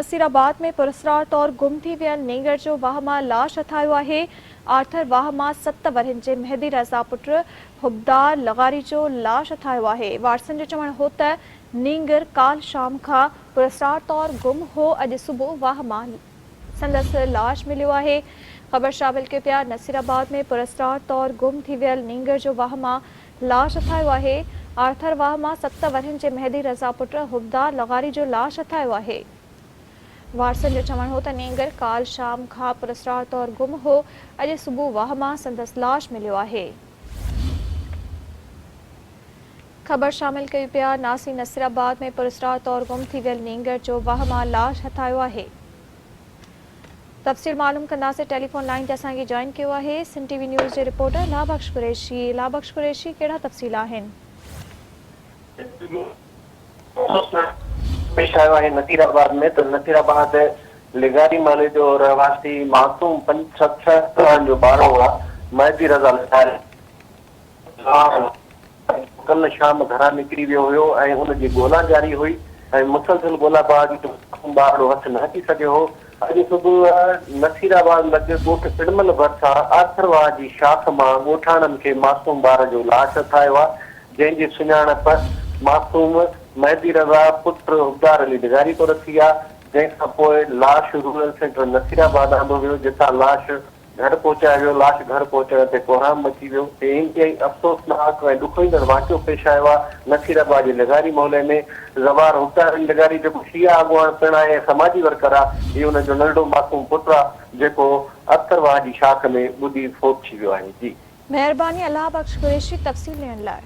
نصيرآباد ۾ پراسرار طور گم ٿي ويل نينگر جو واهه مان لاش هٿ آيو آهي. آرٿر واهه مان ست ورهين جي مهدي رضا پٽ حبدار لغاري جو لاش هٿ آيو آهي. وارثن جو چوڻ هو ته نينگر ڪالهه شام کان پراسرار طور گم هو، اڄ صبح واهه مان سندس لاش مليو آهي. خبر شامل ڪيو پيا نصيرآباد ۾ پراسرار طور گم ٿي ويل نينگر جو واهه مان لاش هٿ آيو آهي. آرٿر واهه مان ست ورهين جي مهدي رضا پٽ حبدار لغاري جو لاش هٿ آيو آهي. وارثن جو چوڻ هو ته نينگر ڪالهه شام کان پراسرار طور گم هو، اڄ صبح واهه مان سندس لاش مليو آهي. خبر شامل ڪيون پيا ناصي نصيرآباد ۾ پراسرار طور گم ٿي ويل نينگر جو واهه مان لاش هٿ آيو آهي. تفصيل معلوم ڪنداسين ٽيليفون لائين تي اسان کي جوائن ڪيو آهي سنڌ ٽي وي نيوز جي رپورٽر الهه بخش قريشي الهه بخش قريشي ڪهڙا تفصيل آهن. پيش آيو آهي نصير آباد ۾ ته نصير آباد لغاري محلي جو رهواسي معصوم پنج ڇهه سالن جو ٻارڙو آ مهدي رضا لغاري ڪلهه شام گهران نڪري ويو هيو ۽ ان جي ڳولا جاري هئي ۽ مسلسل ڳولا باوجود معصوم ٻارڙو هٿ نه اچي سگهيو هو. اڄ صبح نصير آباد لڳ ڳوٺ سڙمل ڀرسان آرٿر واهه جي شاخ مان ڳوٺاڻن کي معصوم ٻار جو لاش هٿ آيو آهي، جنهن جي سڃاڻپ معصوم مهدي رضا پٽ حبدار علي لغاري طور ٿي آهي، جنهن کان پوء لاش رورل سينٽر نصير آباد آندو ويو، جتان لاش گهر پهچايو ويو، لاش گهر پهچڻ تي ڪهرام مچي ويو، هي انتهائي افسوسناڪ ۽ ڏکوئيندڙ واقعو پيش آيو آهي، نصير آباد جي لغاري محلي ۾ زوار حبدار علي لغاري جيڪو شيعا اڳواڻ پڻ آهي ۽ سماجي ورڪر آهي، هي ان جو ننڍڙو معصوم پٽ آهي، جيڪو اختر واهه جي شاخ ۾ ٻڏي فوت ٿي ويو آهي. جي. مهرباني الله بخش قريشي تفصيل ڏيڻ لاء.